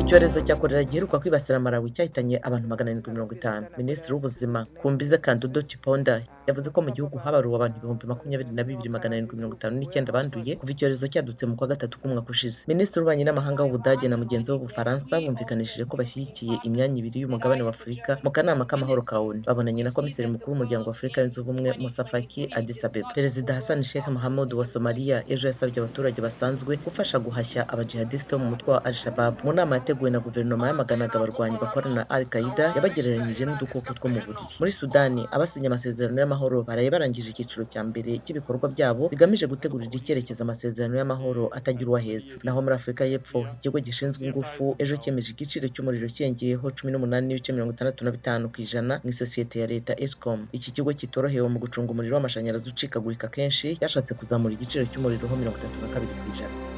Icyorezo cya korera giheruka kwibasira Malawi cyahitanye abantu 750. Minisitiri w'Ubuzima Khumbize Kandodo Chiponda yavuze ko mu gihugu habaruwe abantu 22,759 banduye kuva icyorezo cyadutse mu kwa gatatu k'umwaka ushize. Minisitiri w'Ububanyi n'Amahanga w'Ubudage na mugenzi we w'Ubufaransa bumvikanishije ko bashyigikiye imyanya ibiri y'umugabane wa Afurika mu kanama k'amahoro ka ONU. Babonanye na Komiseri Mukuru w'Umuryango wa Afurika Yunze Ubumwe Moussa Faki Addis Abeba. Perezida Hassan Sheikh Mohamud wa Somalia ejo yasabye abaturage basanzwe gufasha guhashya abajihadisite bo mu mutwe wa Al-Shabaab. Mu nama yateguwe na guverinoma yamaganaga abarwanyi bakorana na Al Qaeda, yabagereranyije n'udukoko two mu buriri. Muri Sudani, abasinye amasezerano y'amahoro baraye barangije icyiciro cya mbere cy'ibikorwa byabo bigamije gutegurira icyerekezo amasezerano y'amahoro atagira uwaheza. Naho muri Afurika y'Epfo, ikigo gishinzwe ingufu ejo cyemeje igiciro cy'umuriro cyiyongeyeho 18.65% mu isosiyete ya leta Eskom. Iki kigo kitorohewe mu gucunga umuriro w'amashanyarazi ucikagurika kenshi, cyashatse kuzamura igiciro cy'umuriro ho 32%.